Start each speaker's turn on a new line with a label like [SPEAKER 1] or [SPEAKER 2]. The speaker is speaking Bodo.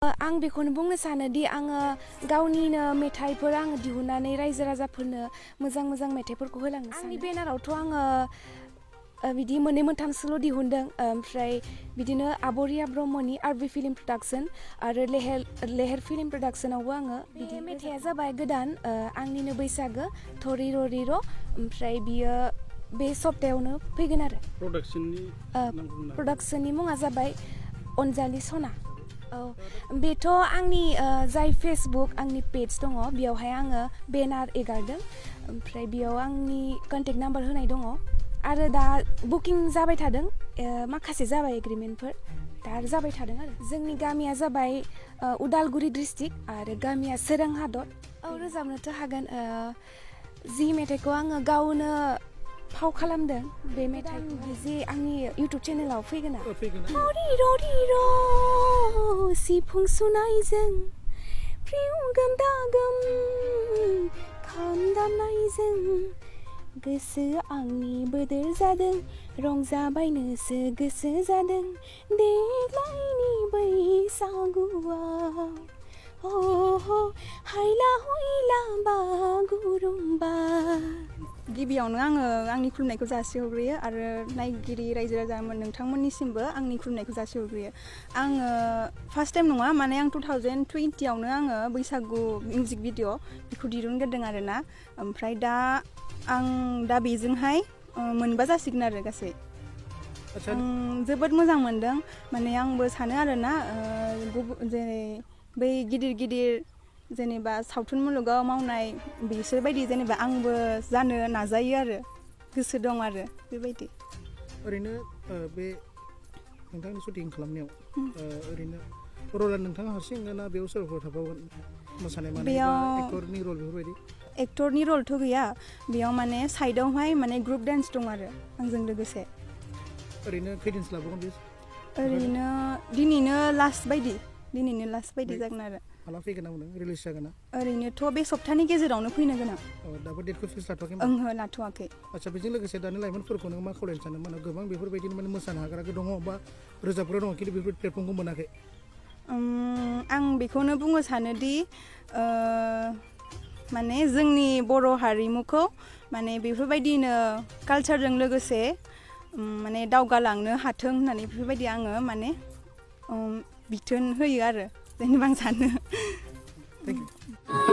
[SPEAKER 1] आं बेखौनो बुंनो सानोदि आङो गावनिनो मेथाइफोर आङो दिहुननानै रायजो राजाफोरनो मोजां मोजां मेथाइफोरखौ होलांनो सानो। आंनि बेनारावथ' आङो बिदि मोननै मोनथामसोल' दिहुनदों ओमफ्राय बिदिनो आब'रिया ब्रह्मनि आरबि फिल्म प्रडाक्सन आरो लेहेर फिल्म प्रडाक्सनावबो आङो बिदि मेथाइया जाबाय गोदान आंनिनो बैसागो थरिर' रिर' ओमफ्राय बियो बे सप्तायावनो फैगोन आरो प्रडाक्सननि मुङा जाबाय अनजालि सना। औ बेथ' आंनि जाय फेसबुक आंनि पेज दङ बेयावहाय आङो बेनार एगारदों ओमफ्राय बेयाव आंनि कन्टेक्ट नाम्बार होनाय दङ आरो दा बुकिं जाबाय थादों माखासे जाबाय एग्रिमेन्टफोर दा आरो जाबाय थादों आरो जोंनि गामिया जाबाय उदालगुरि डिस्ट्रिक्ट आरो गामिया सोरां हादर। औ रोजाबनोथ' हागोन जि मेथाइखौ आङो गावनो फाव खालामदों बे मेथाइ जे आंनि इउटुब चेनेलाव फैगोन सिफुं सुनायजों प्रियगम दागम खाम दामनायजों गोसो आंनि बोदोर जादों रंजाबायनोसो गोसो जादों देग्लायनि बैसागुआव हायला हुइला बागुरुम्बा। गिबियावनो आङो आंनि खुलुमनायखौ जासिहरग्रोयो आरो नायगिरि रायजो राजामोन नोंथांमोननिसिमबो आंनि खुलुमनायखौ जासिहरग्रोयो। आङो फार्स्ट टाइम नङा माने आं 2020आवनो आङो बैसागु मिउजिक भिडिअ बेखौ दिरुनग्रोदों आरो ना ओमफ्राय दा आं बेजोंहाय मोनबा जासिगोन आरो गासै। आं जोबोद मोजां मोनदों माने आंबो सानो आरो ना जेरै बै गिदिर जेनेबा सावथुन मुलुगाव मावनाय बिसोर बायदि जेनेबा आंबो जानो नाजायो आरो गोसो दं आरो बेबायदि।
[SPEAKER 2] ओरैनो बे नोंथांनि शुटिं खालामनायाव ओरैनो रला नोंथाङा हारसिंनो ना बेयाव सोरबाफोर थाबावगोन मोसानाय मानाय बा एक्टरनि रल बेफोरबायदि?
[SPEAKER 1] एक्टरनि रलथ' गैया बेयाव माने साइडआवहाय माने ग्रुप डान्स दं आरो आंजों लोगोसे।
[SPEAKER 2] ओरैनो खैदिनसो लाबावगोन बे?
[SPEAKER 1] ओरैनो दिनैनो लास्ट बायदि जागोन आरो।
[SPEAKER 2] माला फैगोन ना रिलिज जागोन ना?
[SPEAKER 1] ओरैनोथ' बे सप्तानि गेजेरावनो फैनो गोनां।
[SPEAKER 2] दाबो डेटखौ फिक्स लाथ'वाखै?
[SPEAKER 1] ओंहो लाथ'वाखै।
[SPEAKER 2] आচ্ছা बेजों लोगोसे दानि लाइमोनफोरखौ नों मा खावलायनो सानो माने गोबां बेफोरबायदिनो माने मोसानो हाग्रा दङ बा रोजाबग्रा दङ खिन्थु बेफोर प्लेटफर्मखौ मोनाखै?
[SPEAKER 1] आं बेखौनो बुंनो सानोदि माने जोंनि बर' हारिमुखौ माने बेफोरबायदिनो कालचारजों लोगोसे माने दावगालांनो हाथों होननानै बेफोरबायदि आङो माने बिथोन होयो आरो जेनेबा आं सानो।
[SPEAKER 2] Thank you.